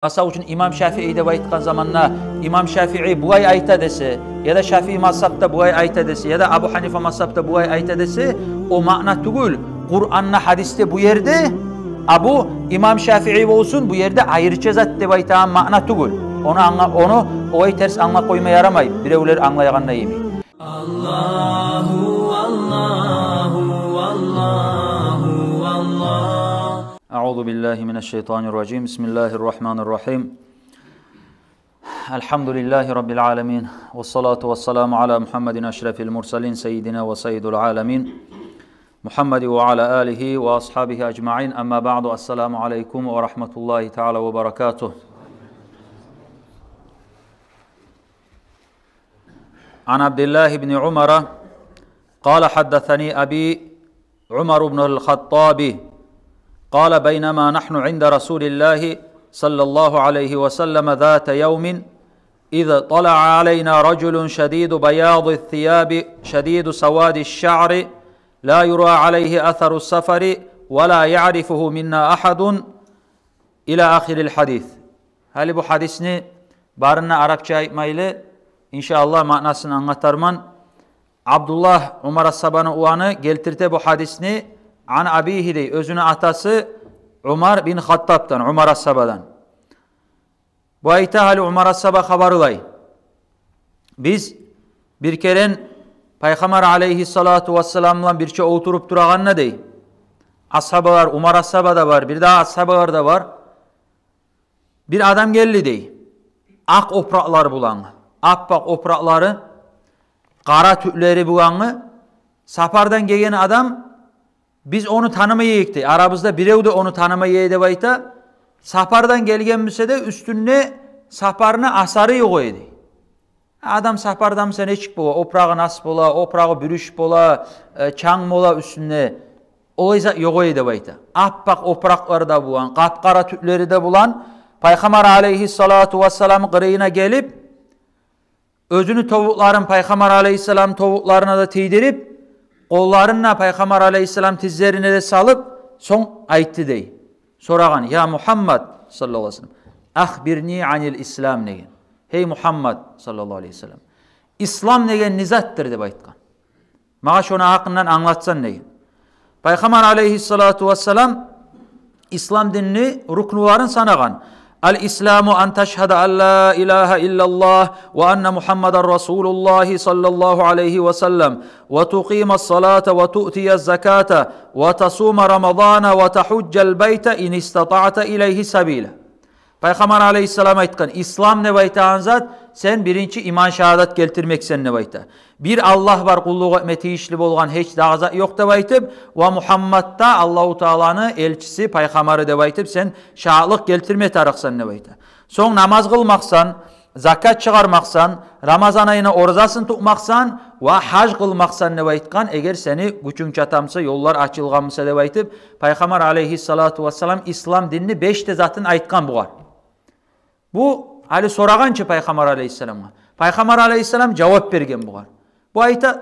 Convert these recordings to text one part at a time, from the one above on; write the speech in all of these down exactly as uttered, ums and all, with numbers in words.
Масала учун, имам Шафии деп айтгъан заманда, имам Шафии булай айта десе, яда Шафии мазгьабда булай айта десе, яда Абу Гьанифа мазгьабда булай айта десе, о маъна тюгюл. Къуранда, гьадисде бу ерде, а бу имам Шафии болсун, бу ерде айрыча зат деп айтагъан маъна тюгюл. Ону англа-, ону олай терс англап къойма ярамай, биревлер англайгъанда йимик. Аллагьу, Аллагьу, Аллагьу, Аллагь. أعوذ بالله من الشيطان الرجيم. بسم الله الرحمن الرحيم. الحمد لله رب العالمين. والصلاة والسلام على محمد أشرف المرسلين سيدنا وسيد العالمين محمد وعلى آله وأصحابه أجمعين. أما بعد. السلام عليكم ورحمة الله تعالى وبركاته. عن عبد الله بن عمر قال: حدثني أبي عمر بن الخطاب قال: بينما نحن عند رسول الله صلى الله عليه وسلم ذات يوم إذ طلع علينا رجل شديد بياض الثياب شديد سواد الشعر لا يرى عليه أثر السفر ولا يعرفه منا أحد إلى آخر الحديث. Гьали бу гьадисни барын да арапча айтмайлы, иншааллагь, маънасын англатарман. Абдуллагь, Умар асгьабаны уланы, гелтирте бу гьадисни, عن أبيه дей, оьзюню атасы Умар бин Хаттабдан, Умар асгьабадан. Бу айта, гьали Умар асгьаба хабарлай: биз бир керен Пайхаммар алейгьиссалату вассалам булан бирче олтуруп турагъанда дей, асгьабалар, Умар асгьаба да бар, бирдагъы асгьабалар да бар. Бир адам гелди дей. Акъ опуракълары булангъы, аппакъ опуракълары, къара тюклери булангъы. Сапардан гелген адам, биз ону танымай эдик дей. Арабызда бирев де ону танымай эди деп айта. Сапардан гелген буса да, уьстюнде сапарны асары ёкъ эди. Адам сапарда буса нечик бола? Опурагъы нас бола, опурагъы бюрюш бола, э, чанг бола уьстюнде. Олай зат ёкъ эди деп айта. Аппакъ опуракълары да булан, къап-къара тюклери де булан, Пайхаммар алейгьиссалату вассалам къырыйына гелип, оьзюню тобукъларын Пайхаммар алейгьиссалам тобукъларына да тийдирип, къолларын да Пайхаммар алейгьиссалам тизлерине де салып, сонг айтды дей. Сорагъан: يا محمد صلى الله عليه وسلم أخبرني عن الإسلام деген. Гьей Мугьаммад саллаллагьу алейгьи васаллам, ислам деген не затдыр деп айтгъан. Магъа шону гьакъындан англатсанг деген. Пайхаммар алейгьиссалату вассалам ислам динни рукнуларын санагъан. الإسلام أن تشهد أن لا إله إلا الله وأن محمدا رسول الله صلى الله عليه وسلم وتقيم الصلاة وتؤتي الزكاة وتصوم رمضان وتحج البيت إن استطعت إليه سبيلا. Пайхаммар алейгьиссалам айтгъан: ислам деп айтагъан зат, сен биринчи иман шагьадат гелтирмексен деп айта. Бир Аллагь бар къуллукъ этме тийишли болгъан, гьеч дагъы зат ёкъ деп айтып, ва Мугьаммад да Аллагьу Тааланы элчиси, пайхаммары деп айтып, сен шагьатлыкъ гелтирме тарыкъсан деп айта. Сонг намаз къылмакъсан, закат чыгъармакъсан, Рамазан айны оразасын тутмакъсан ва гьаж къылмакъсан деп айтгъан, эгер сени гючюнг чата буса, ёллар ачылгъан буса деп айтып, Пайхаммар алейгьиссалату вассалам ислам динни беш де затын айтгъан бугъар. Бу гьали сорагъан чы Пайхаммар алейгьиссаламгъа. Пайхаммар алейгьиссалам жавап берген бугъар. Бу айта: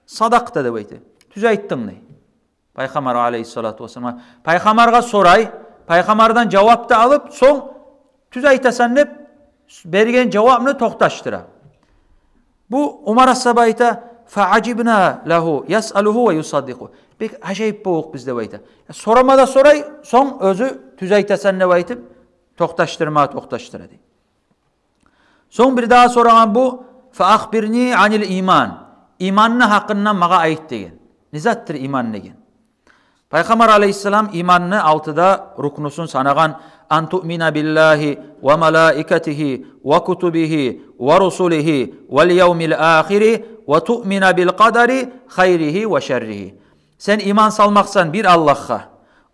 садакъта деп айта. Тюз айтдынг дей. Пайхаммар алейгьиссалату вассалам. Пайхаммаргъа сорай, пайхаммардан жавап да алып, сонг тюз айтасан деп берген жавапны токъташдыра. Бу Умар асгьаба айта: فعجبنا له يسأله ويصدقه. Бек ажайып болдукъ биз деп айта. Сорама да сорай, сонг оьзю тюз айтасан деп айтып, токъташдырма токъташдыра дей. Сонг бирдагъы сорагъан бу: فأخبرني عن الإيمان. Иманны гьакъындан магъа айт деген. Не затдыр иман деген? Пайхаммар алейгьиссалам иманны алты да рукнусун санагъан: أن تؤمن بالله وملائكته وكتبه ورسله واليوم الآخر وتؤمن بالقدر خيره وشره. Сен иман салмакъсан бир Аллагьгъа,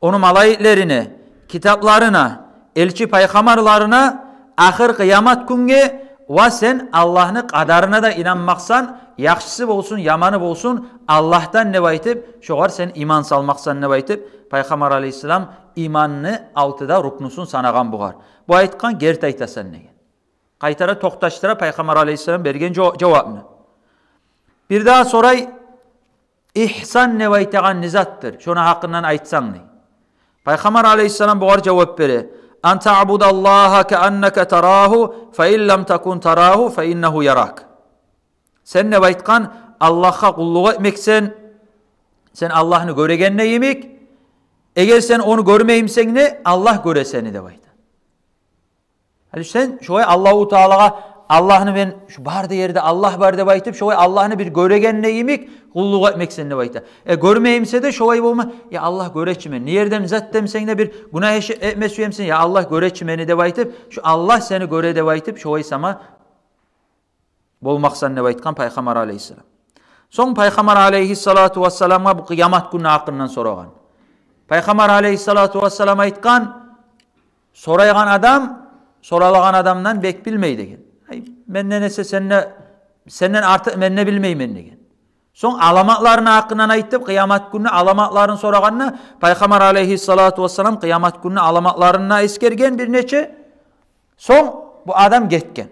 ону малайиклерине, китапларына, элчи пайхаммарларына, ахыр къыямат гюнге ва сен Аллагьны къадарына да инанмакъсан, яхшысы болсун, яманы болсун, Аллагьдан деп айтып, шогъар сен иман салмакъсан деп айтып, Пайхаммар алейгьиссалам иманны алты да рукнусун санагъан бугъар. Бу айтгъан: герти айтасан деген. Къайтара токъташдыра Пайхаммар алейгьиссалам берген жо-, жавапны. Бирдагъы сорай: игьсан деп айтагъан не затдыр? Шону гьакъындан айтсанг дей. Пайхаммар алейгьиссалам бугъар жавап бере: «Ан таъбудаллагьа кааннака тарагьу, фа ин лам такун тарагьу, фа иннагьу ярак». Сен, деп айтгъан, Аллагьгъа къуллукъ этмексен, сен Аллагьны гёрегенде йимик. Эгер сен ону гёрмеймисенг де, Аллагь гёре сени, деп айта. Гьали сен шолай Аллагьу Таалагъа, Аллагьны мен шу бар да ерде Аллагь бар деп айтып, шолай Аллагьны бир гёрегенде йимик къуллукъ этмексен, деп айта. Э, гёрмеймисе де, шолай болма, я Аллагь гёре чи мени. Не ерден зат демсенг де, бир гюнагь эш-, этме сюемисен, я Аллагь гёре чи мени деп айтып, шу Аллагь сени гёре деп айтып, шолай сама болмакъсан, деп айтгъан Пайхаммар алейгьиссалам. Сонг Пайхаммар алейгьиссалату вассаламгъа бу къыямат гюнню гьакъындан сорагъан. Пайхаммар алейгьиссалату вассалам айтгъан: «Сорайгъан адам соралагъан адамдан бек билмей», — деген. Ай, менден эсе сен де, сенден артыкъ мен де билмеймен, деген. Сонг аламатларыны гьакъындан айтып, къыямат гюнню аламатларын сорагъанда, Пайхаммар алейгьиссалату вассалам къыямат гюнню аламатларын да эсгерген бир нече. Сонг бу адам гетген.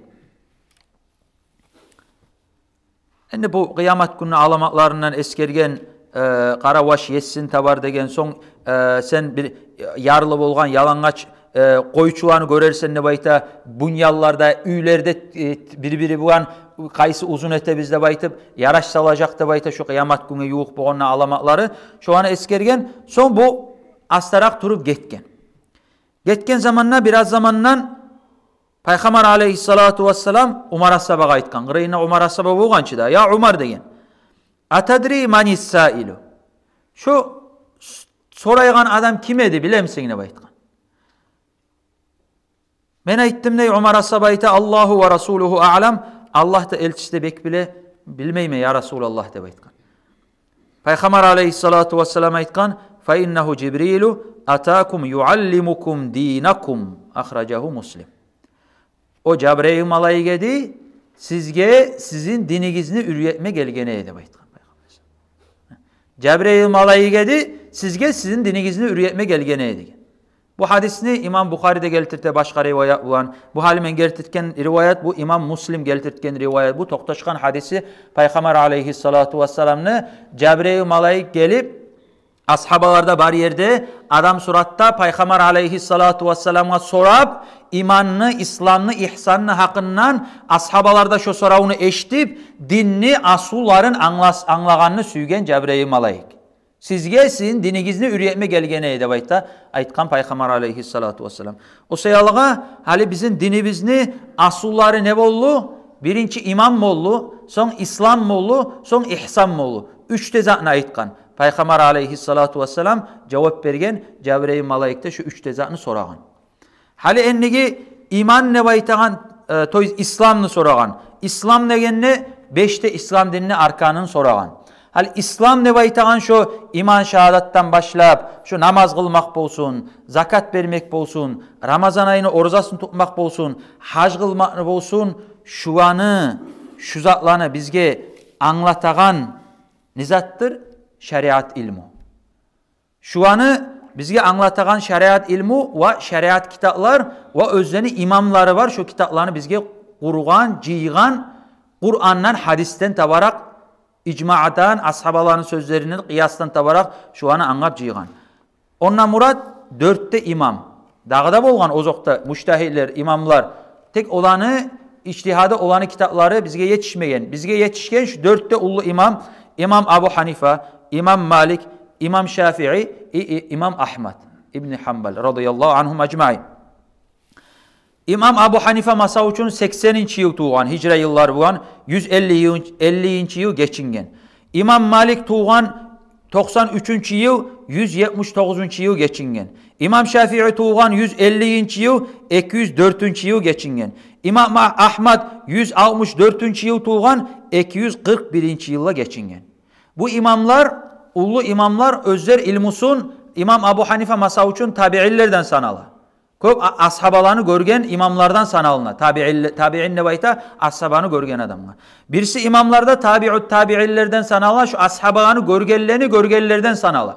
Энди бу къыямат гюнню аламатларындан эсгерген, э, къара вач ессин табар деген, сонг, э, сен бир ярлы болгъан ялангач, э, къойчуланы гёрерсен, деп айта, буньялларда, уьйлерде, э, бир-бири булан къайсы узун этебиз деп айтып, яраш салажакъ деп айта, шу къыямат гюнге ювукъ болгъанда аламатлары. Шоланы эсгерген, сонг бу астаракъ туруп гетген. Гетген заманда, бир аз замандан Пайхаммар алейгьиссалату вассалам Умар асгьабагъа айтгъан, къырыйында Умар асгьаба болгъан чы да: «Я Умар, — деген, — атадри мани саилу? Шу с-, сорайгъан адам ким эди, билемисен?» — деп айтгъан. «Мен айтдым, — дей Умар асгьаба, айта, — Аллагьу ва расулугьу аълам, Аллагь да, элчиси де бек биле, билмеймен, я Расулаллагь», — деп айтгъан. Пайхаммар алейгьиссалату вассалам айтгъан: «Фа иннагьу Жибрилу атакум юаллимукум динакум». Ахражагьу Муслим. «О Жабрайыл малайик эди, сизге сизин динигизни уьйретме гелген эди», — деп айтгъан Пайхаммар. «Жабрайыл малайик эди, сизге сизин динигизни уьйретме гелген эди», — деген. Бу гьадисни имам Бухари де гелтирте башгъа риваят булан. Бу гьали мен гелтиртген риваят, бу имам Муслим гелтиртген риваят. Бу токъташгъан гьадиси Пайхаммар алейгьиссалату вассаламны, Жабрайыл малайик гелип, асгьабалар да бар ерде, адам суратда Пайхаммар алейгьиссалату вассаламгъа сорап, иманны, исламны, ихсанны гьакъындан, асгьабалар да шо соравну эшитип, динни асулларын англас-, англагъанны сюйген Жабрайыл малайик. «Сизге сизин динигизни уьйретме гелген эди», — деп айта, айтгъан Пайхаммар алейгьиссалату вассалам. О саялы гьали бизин динибизни асуллары не болду? Биринчи иман болду, сонг ислам болду, сонг ихсан болду. Уьч де затны айтгъан. Пайхаммар алейгьиссалату вассалам жавап берген, Жабрайыл малайик де шу уьч де затны сорагъан. Гьали эндиги иман деп айтагъан, э, то есть исламны сорагъан. Ислам дегенде беш де ислам динни арканын сорагъан. Гьали ислам деп айтагъан шо иман шагьадатдан башлап, шо намаз къылмакъ болсун, закат бермек болсун, Рамазан айны оразасын тутмакъ болсун, гьаж къылмакъны болсун, шуланы, шу затланы бизге англатагъан не затдыр? Шариат илму. Шуланы бизге англатагъан шариат илму ва шариат китаплар ва оьзлени имамлары бар, шо китапланы бизге къургъан, жыйгъан, Къурандан, гьадисден табаракъ, ижмадан, асгьабаланы сёзлеринден, къыясдан табаракъ, шуланы англап жыйгъан. Ондан мурат дёрт де имам. Дагъы да болгъан озокъда мужтагьидлер, имамлар. Тек оланы ижтигьады, оланы китаплары бизге етишмеген. Бизге етишген шу дёрт де уллу имам: имам Абу Гьанифа, имам Малик, имам Шафии и, и имам Агьмад ибн Гьанбал, радияллагьу ангьум ажмаин. Имам Абу Гьанифа, масал учун, сексенинчи йыл тувгъан, гьижра йыллар булан, юз элли йыл, эллинчи йыл гечинген. Имам Малик тувгъан токъсан уьчюнчю йыл, юз етмиш тогъузунчу йыл гечинген. Имам Шафии тувгъан юз эллинчи йыл, эки юз дёртюнчю йыл гечинген. Имам А-, Агьмад юз алтмыш дёртюнчю йыл тувгъан, эки юз къыркъ биринчи йылда гечинген. Бу имамлар, уллу имамлар, оьзлер илмусун, имам Абу Гьанифа, масал учун, табиинлерден санала. Кёп а-, асгьабаланы гёрген имамлардан саналына. Табиин, табиин деп айта асгьабаны гёрген адамгъа. Бириси имамлар да табиут табиинлерден санала, шу асгьабаланы гёргенлени гёргенлерден санала.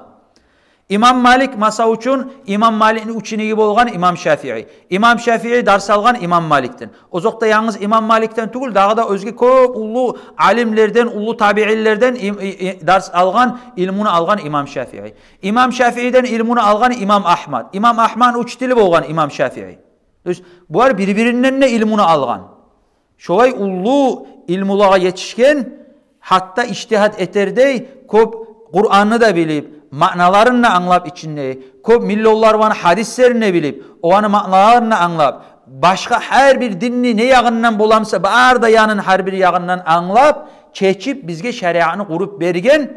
Имам Малик, масала учун, имам Маликни учениги болгъан имам Шафии. Имам Шафии дарс алгъан имам Маликден. Озокъда, янгыз имам Маликден тюгюл, дагъы да оьзге кёп уллу алимлерден, уллу табиинлерден им-, и-, и-, дарс алгъан, илмуну алгъан имам Шафии. Имам Шафииден илмуну алгъан имам Агьмад. Имам Агьмадны учители болгъан имам Шафии. То есть булар бир-биринден де илмуну алгъан. Шолай уллу илмулагъа етишген, гьатта ижтигьат этердей, кёп Къуранны да билип, маъналарын да англап ичинде, кёп миллионлар болгъан гьадислерин де билип, оланы маъналарын да англап, башгъа гьар бир динни не ягъындан боламса, бары да янын, гьар бир ягъындан англап, чечип, бизге шариатны къуруп берген.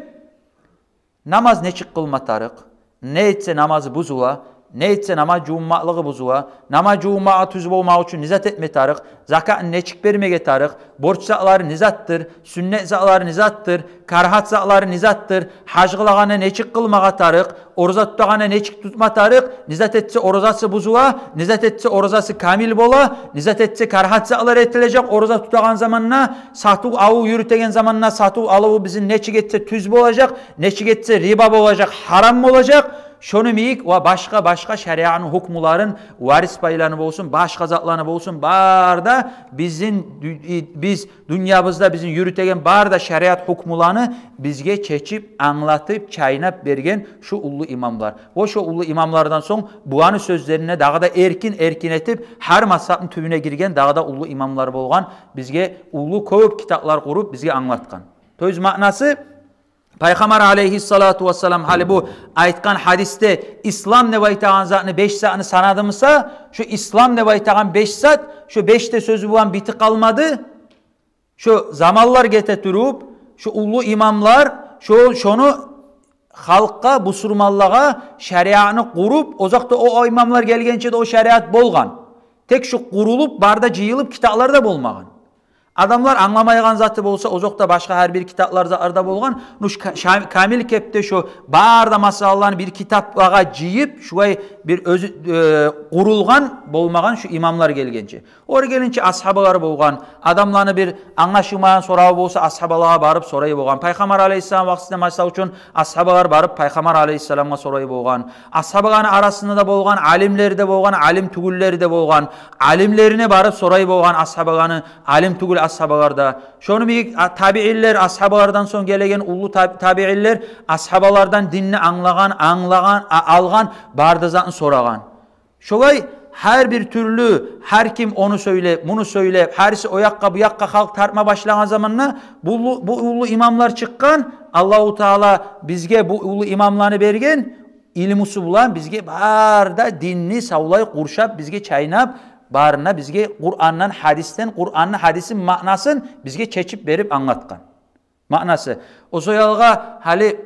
Намаз нечик къылма тарыкъ, не этсе намазы бузула, не этсе намаз жувунмакълыгъы бузула, намаз жувунмагъа тюз болмакъ учун не зат этме тарыкъ, закатны нечик бермеге тарыкъ, борч затлары не затдыр, сюннет затлары не затдыр, карагьат затлары не затдыр, гьаж къылагъанда нечик къылмагъа тарыкъ, ораза тутагъанда нечик тутма тарыкъ, не зат этсе оразасы бузула, не зат этсе оразасы камил бола, не зат этсе, карагьат затлар этилежек ораза тутагъан заманда, сатыв-алыв юрютеген заманда сатыв-алыву бизин нечик этсе тюз болажакъ, нечик этсе риба болажакъ, гьарам болажакъ. Шону йимик ва башгъа-башгъа шариатны гьукмуларын, варис пайланы болсун, башгъа затланы болсун, бары да бизин дю-, и-, биз дюньябызда бизин юрютеген бары да шариат гьукмуланы бизге чечип, англатып, чайнап берген шу уллу имамлар. Ва шо уллу имамлардан сонг буланы сёзлерине дагъы да эркин-эркин этип, гьар мазгьабны тюбюне гирген дагъы да уллу имамлар болгъан, бизге уллу кёп китаплар къуруп, бизге англатгъан. То есть маънасы, Пайхаммар алейгьиссалату вассалам гьали бу айтгъан гьадисде ислам деп айтагъан затны, беш затны санадымыса, шо ислам деп айтагъан беш зат, шо беш де сёзю булан битип къалмады. Шо заманлар гете туруп, шо уллу имамлар шо, шону халкъгъа, бусурманлагъа шариатны къуруп, озокъда, о имамлар гелгенче де о шариат болгъан. Тек шо къурулуп, бары да жыйылып, китаплар да болмагъан. Адамлар англамайгъан заты болса, озокъда, башгъа гьар бир китаплар, затлар да болгъан. Ну, ш-, ка-, ша-, камил кепде шо бары да масъалаланы бир китаплагъа жыйып, шулай бир оьзю, э, къурулгъан болмагъан шо имамлар гелгенче. Олар гелгинче асгьабалар болгъан. Адамланы бир англашылмайгъан сораву болса, асгьабалагъа барып сорай болгъан. Пайхаммар алейгьиссалам вакътисинде, масала учун, асгьабалар барып Пайхаммар алейгьиссаламгъа сорай болгъан. Асгьабаланы арасында да болгъан алимлер де болгъан, алим тюгюллер де болгъан. Алимлерине барып сорай болгъан асгьабаланы, алим тюгюл асгьабалар да. Шону йимик, а, табиинлер, асгьабалардан сонг гелеген уллу таб-, табиинлер асгьабалардан динни англагъан, англагъан, а, алгъан, бары да затны сорагъан. Шолай гьар бир тюрлю, гьар ким ону сёйлеп, муну сёйлеп, гьариси о якъгъа, бу якъгъа халкъ тартма башлагъан заманда бу уллу, бу уллу имамлар чыкъгъан. Аллагьу Таала бизге бу уллу имамланы берген, илмусу булан бизге бары да динни савлай къуршап, бизге чайнап, барына бизге Къурандан, гьадисден, Къуранны, гьадисни маънасын бизге чечип берип англатгъан. Маънасы. О саялгъа гьали,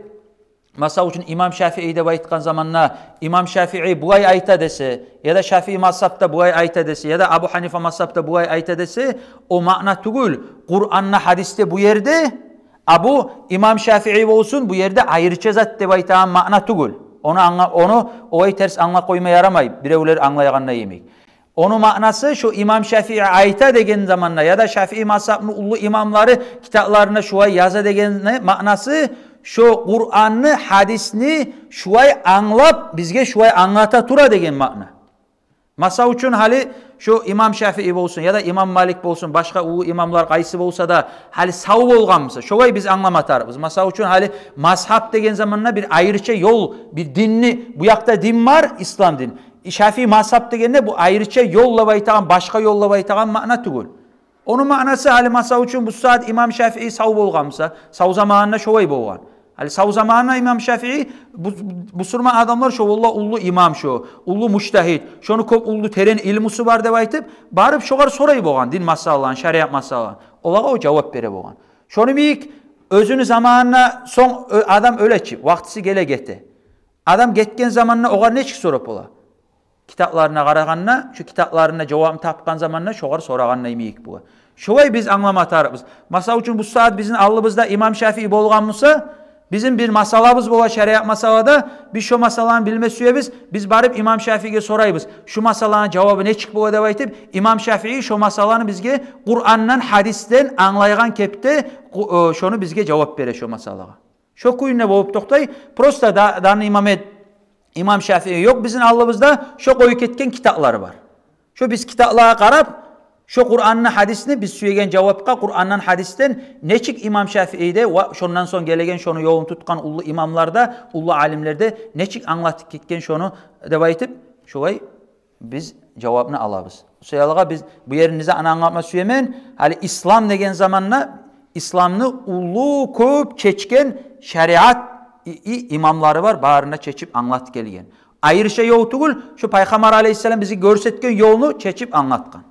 масала учун, имам Шафии деп айтгъан заманда, имам Шафии булай айта десе, яда Шафии мазгьабда булай айта десе, яда Абу Гьанифа мазгьабда булай айта десе, о маъна тюгюл. Къуранда, гьадисде бу ерде, а бу имам Шафии болсун, бу ерде айрыча зат деп айтагъан маъна тюгюл. Ону англа-, ону олай терс англап къойма ярамай, биревлер англайгъанда йимик. Ону маънасы, шо имам Шафии айта деген заманда, яда Шафии мазгьабны уллу имамлары китапларында шулай яза дегенни маънасы, шо Къуранны, гьадисни шулай англап, бизге шулай англата тура деген маъна. Масала учун, гьали шо имам Шафии болсун, яда имам Малик болсун, башгъа уллу имамлар къайсы болса да, гьали сав болгъан буса, шолай биз англама тарыкъбыз. Масала учун, гьали мазгьаб деген заманда бир айрыча ёл, бир динни, бу якъда дин бар, ислам дин. Шафии мазгьаб дегенде, бу айрыча ёл деп айтагъан, башгъа ёл деп айтагъан маъна тюгюл. Ону маънасы, гьали, масала учун, бу сагьат имам Шафии сав болгъан буса, сав заманында шолай болгъан. Гьали сав заманында имам Шафии, бу, бусурман адамлар шо, валлагь, уллу имам шо, уллу мужтагьид, шону кёп уллу терен илмусу бар деп айтып, барып шогъар сорай болгъан дин масъалаланы, шариат масъалаланы. Олагъа о жавап бере болгъан. Шону йимик, оьзюню заманында сонг, о-, адам оьле чи, вакътиси геле гете. Адам гетген заманда огъар нечик сорап бола? Китапларына къарагъанда, шо китапларында жавабын тапгъан заманда шогъар сорагъанда йимик бола. Шолай биз англама тарыкъбыз. Масала учун, бу сагьат бизин алдыбызда имам Шафии болгъан буса, бизин бир масъалабыз бола шариат масъалада, биз шо масъаланы билме сюебиз, биз барып имам Шафииге сорайбыз. Шу масъаланы жавабы нечик бола деп айтып, имам Шафии шо масъаланы бизге Къурандан, гьадисден англайгъан кепде, къу-, э, шону бизге жавап бере шо масъалагъа. Шо кюйде болуп токътай. Просто да, данный момент Имам Шафии ёкъ бизин алдыбызда, шо къоюп гетген китаплары бар. Шо биз китаплагъа къарап, шо Къуранны, гьадисни, биз сюеген жавапгъа Къурандан, гьадисден нечик имам Шафии де ва шондан сонг гелеген, шону ёлун тутгъан уллу имамлар да, уллу алимлер де нечик англатып гетген шону деп айтып, шолай биз жавапны алабыз. Шолагъа биз бу еринде аны англатма сюемен, гьали ислам деген заманда исламны уллу, кёп чечген шариат и, и, имамлары бар, барын да чечип англатып гелген. Айрыча ёл тюгюл, шо Пайхаммар алейгьиссалам бизге гёрсетген ёлну чечип англатгъан.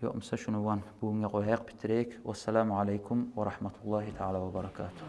Ёкъ буса, шуну булан бугюнге къояйыкъ, битирейик. Вассаламу алейкум ва рагьматуллагьи таала ва баракатугь.